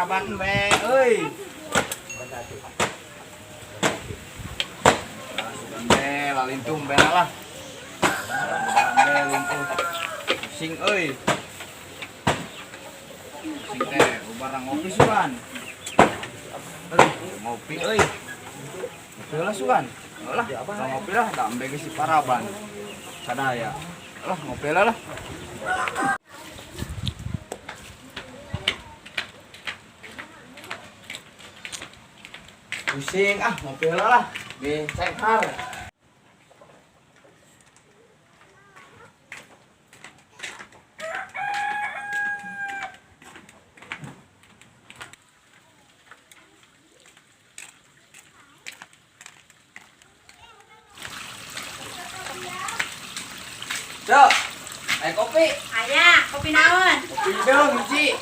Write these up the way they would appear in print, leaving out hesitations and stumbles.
Paraban be euy. Sugan be lalintung be lah. Mudah-mudahan be lumpuh. Pusing euy. Pusing teh barang ngopi sugan. Aduh, ngopi euy. Ngopi lah sugan. Lah, ngopi lah, da embe geus si Paraban. Sadaya. Lah, ngopi lah lah. Pusing ah, ngopi heula lah. Bi cenghar. Cok, ayo kopi. Aya, kopi naon? Kopi dong, hiji.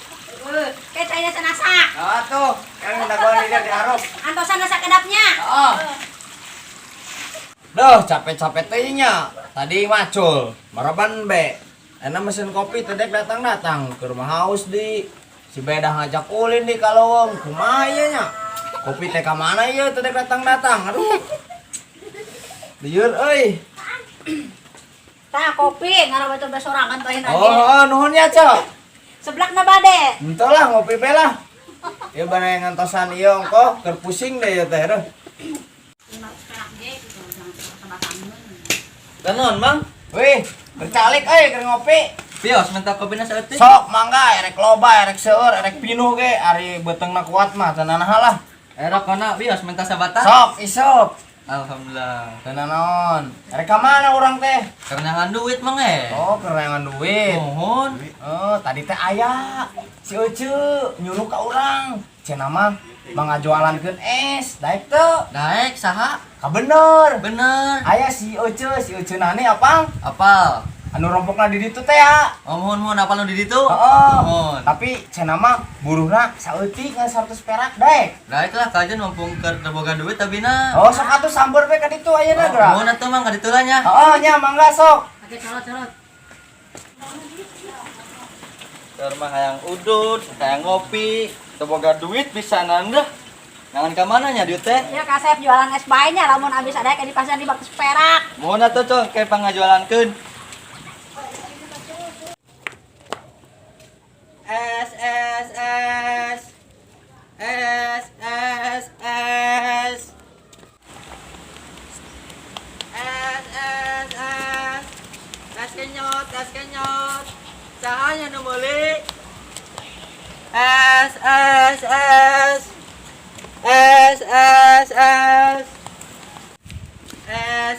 Kayak cai sanasa. Nah, tuh, kan dagoan di di hareup. Antosan nasa kedapnya. Heeh. Duh, capek-capek teh nya. Tadi macul, maraban be. Enak mesin kopi tedek datang-datang ke rumah haus di. Si beda ngajak ulin di kalowong, kumaha ieu nya? Kopi teh ka mana ieu tedek datang-datang? Aduh. Lieur euy. Tah kopi ngarah batur sorangan tuh ayeuna ge. Oh, nuhun ya, Cok. Seblak na bade. Entah lah ngopi be lah. Ya barang yang ngantosan ieu ongkoh keur pusing deh ya teh. Aduh. Kanon, Mang. Wih, bercalik euy keur ngopi. Bios minta kopina saeutik. Sok mangga erek loba, erek seueur, erek pinuh ge ari beuteungna kuat mah teu nanaha lah. Era kona bios minta sabata. Sok isep. Alhamdulillah. Teu nanaon. Erek ka mana urang teh? Kerenangan duit, Mang eh. Oh, kerenangan duit. Mohon. Oh, tadi teh aya si Ece nyuruh ka urang. Cenah mah mangajualankeun es, daek teu? Daek saha? Ka bener. Bener. Aya si Ece nane apa? Apal. Anu rompokna di ditu teh ya. Oh, mohon mohon apal nu di ditu? Heeh. Mohon. Tapi cenah mah buruhna saeutik ngan 100 perak daek. Daek lah kajen mumpung keur teu boga duit tabina. Oh, sok atuh sambar we ka ditu ayeuna geura. Mohon atuh Mang ka ditu lah nya. Heeh, nya mangga sok. Oke, colot-colot. Keur mah hayang udut, hayang ngopi, teu boga duit bisa nanda. Nangan ka mana nya duit teh? Ya kasep jualan es bae nya lamun abis ada di pasar 500 perak. Mohon atuh Cong, kayak pangajualankeun. S S S S S S S S S Es kenyot, es kenyot. Sahanya nu meuli? S S S S S S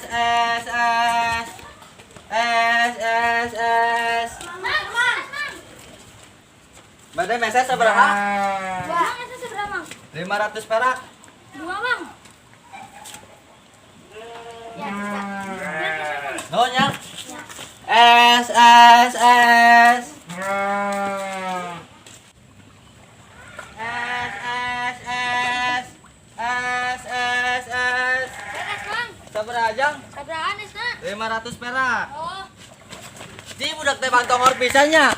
S S S S S S. Mang, mang, mang. Badai meses sabaraha? Mang, itu seberapa, Mang? 500 perak. Dua, Mang. Ya, bisa. Nuhun ya. S S S S S S S S S. Beres, Mang. Sabaraha jang? Sabarahaan esna? 500 perak. Oh, Ji budak teh pantongor pisan nya.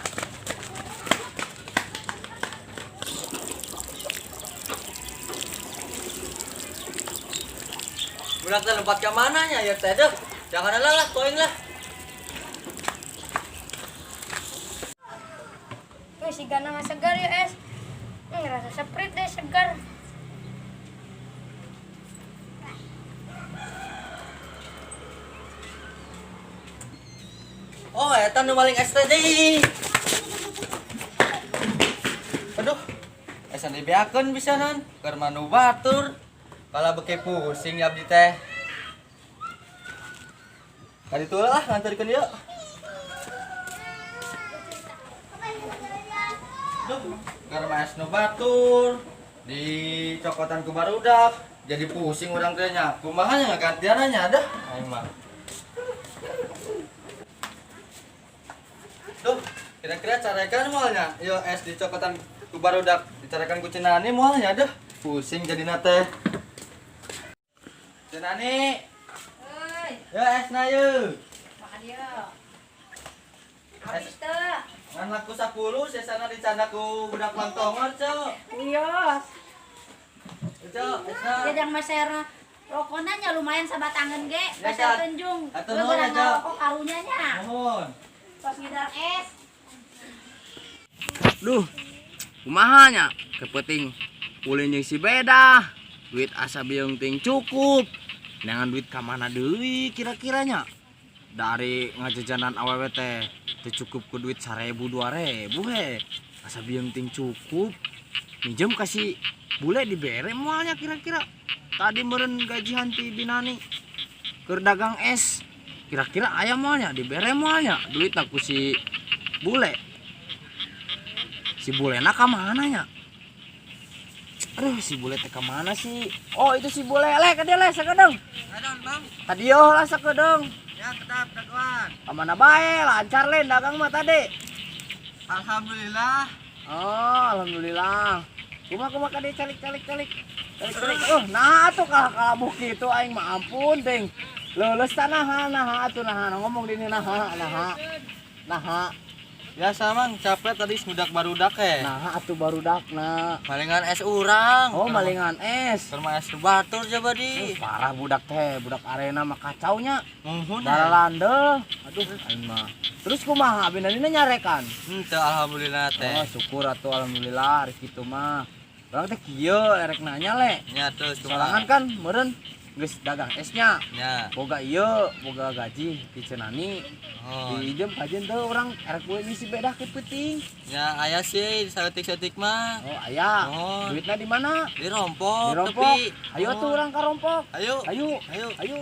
Budak teh lompat ke mana nya ya teh deh. Jangan lah lah, koin lah. wih, si Gana mah segar ya, es. Rasa Sprite deh segar. Oh, eta nu maling es teh deui. Aduh, esan dibeakeun pisanan, keur manu batur. Kala beke pusing ya abdi teh. Kaditu lah nganterkeun ieu. Duh, keur mah es nu batur dicokotan ku barudak, jadi pusing urang teh nya. Kumaha nya ngagantianna nya dah aing mah. Duh, kira-kira carekan moalnya. Yo es dicokotan ku barudak, dicarekan ku Cenani moalnya dah. Pusing jadi teh. Cenani, Euy, yo es na yeuh. makan ieu. Habis teu. Ngan laku 10, sesana dicandak ku budak mantongor, Cok. Wios. Cok, esna. Jajang meser rokona nya lumayan sabatangan ge, Ya, meser Cak. tunjung. Atuh Gua nuhun ya, barang Cak. ngarokok karunya nya. Mohon. Pas ngidar es. Duh, kumaha nya? Kepenting ulin jeung si beda. Duit asa biung ting cukup. Neangan duit ka mana deui kira-kiranya? Dari ngajajanan awewe teh teu cukup ku duit 1000 2000 he. Asa biung ting cukup. Minjem kasih bule dibere moalnya kira-kira. Tadi meureun gajian ti Binani keur dagang es. Kira-kira aya moalnya dibere moalnya duit ku si bule. Si bulena ka mana nya? Aduh, si bule teh ka mana sih? Oh, itu si bule le ka dieu le sakedeung. Adon, Bang. Ka dieu lah sakedeung. Ya, kedap dagoan. Ka mana bae, lancar le dagang mah tadi. Alhamdulillah. Oh, alhamdulillah. Kumaha kumaha ka dieu calik calik calik. Calik calik. Oh, nah atuh kalah kalabuh kitu aing mah ampun ting. Leuleus tanah nah atuh nah ngomong dini nah nah. Nah, Biasa, Mang, capek tadi semudak barudak eh. nah atuh barudakna. Malingan es urang. Oh, malingan es. Keur es batur coba di. Parah budak teh, budak arena mah kacaunya. Muhun. Daralandel. Aduh, aing mah. Terus kumaha abinanina nyarekan? Henteu, alhamdulillah teh. Oh, syukur atuh alhamdulillah hari kitu mah. Urang teh kieu erek nanya le. Nya terus Sorangan kan meureun geus dagang esnya. Nya. Boga ieu, boga gaji ti Cenani. Oh. Diijem kajen teu urang erek we ngisi bedah ke peuting. Nya aya sih saeutik-saeutik mah. Oh, aya. Oh. Duitna di mana? Di rompok Di rompok. tepi. Ayo atuh urang ka rompok. Ayo. Ayo. Ayo. Ayo.